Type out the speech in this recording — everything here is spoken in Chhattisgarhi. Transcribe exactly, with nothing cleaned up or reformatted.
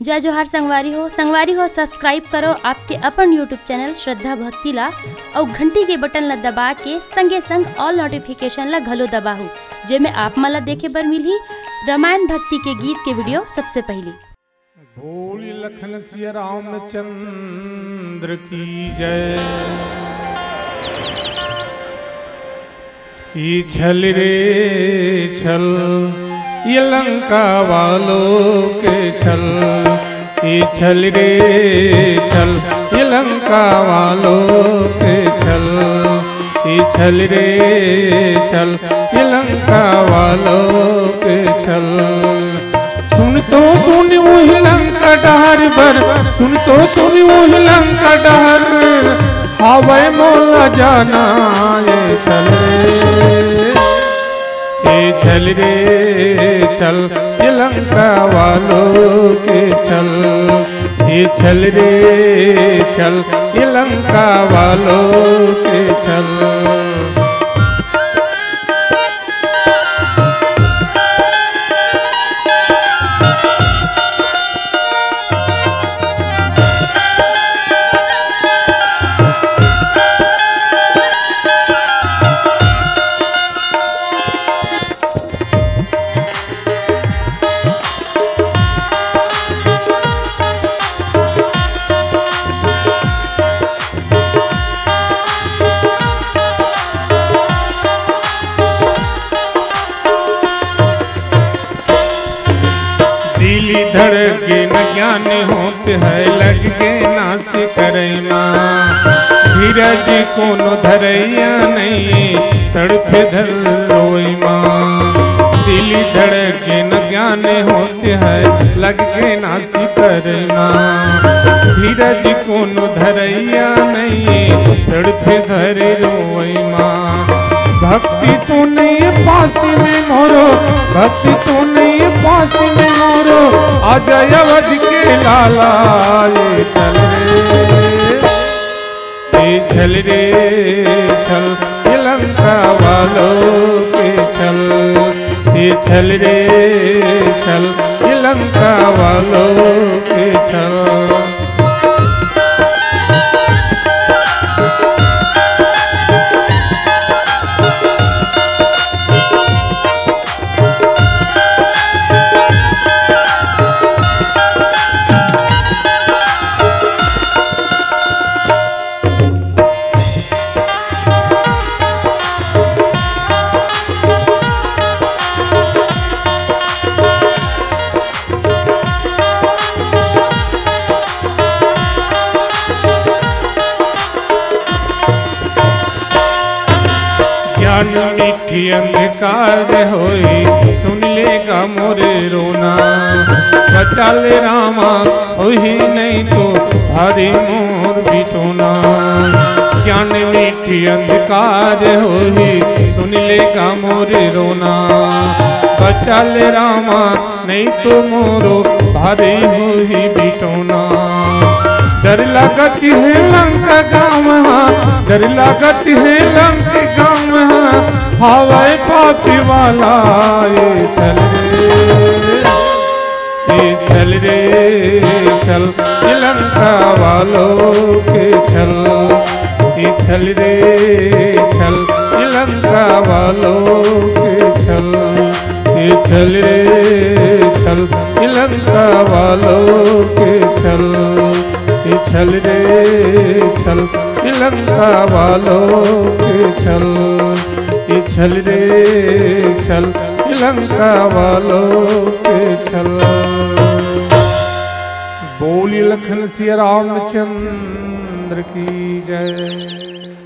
जय जोहार संगवारी हो, संगवारी हो, subscribe करो आपके अपन YouTube channel श्रद्धा भक्ति ला, अउ घंटी के button ला दबा के संगे संग all notification ला घलो दबाहू, जेमे आप मन ला देखे बर मिलही रामायण भक्ति के गीत के video सबसे पहली। बोली लखन सिया रामचंद्र की जय। ये छल रे छल, ये लंका वालों के छल, ये छल रे छल, ये लंका वालों के छल, ये छल रे छल, ये लंका वालों के छल। सुन तो सुन उही लंका डहर बर, सुन तो सुन उही लंका डहर, हावय मोला जाना। ये छल रे, ये छल रे छल, ये लंका वालों के छल, ये छल रे छल, ये लंका वालों के छल। दिली धड़के न ज्ञान होत है, लग गे नाश करय मा। धीरज कोनो धरैया नहीं, तड़फे धर रोय मा। दिली धड़के न ज्ञान होत है, लग गे नाश करय मा। धीरज कोनो धरैया नहीं, तड़फे धर रोय मा। भक्ति तो नहीं है पास में मोरो, भक्ति तो नहीं है पास में मोरो, आजा अवध के लाला। ये छल रे, ये छल रे छल, ये लंका वालों के छल, ये छल रे छल, ये लंका वालों के छल। ज्ञान मिट्टी अंधकार होई, सुन लेगा मोरे रोना। बचा ले रामा, होही नहीं तो भारी मोर बिटोना। ज्ञान मिट्टी अंधकार होही, सुन लेगा मोरे रोना। बचा ले रामा, नहीं तो मोरो भारी होही बिटोना। डर लागत हे लंका गाँव हा, डर लागत हे लंका गाँव हा, हावय पापी वाला। ये छल रे, ये छल रे छल, ये लंका वालों के छल। ये छल रे छल, ये लंका वालों के छल। ये छल रे छल, ये लंका वालों के छल। ये छल रे छल, ये लंका वालों के छल। ये छल रे छल, ये लंका वालों के छल। बोली लखन सिया रामचंद्र की जय।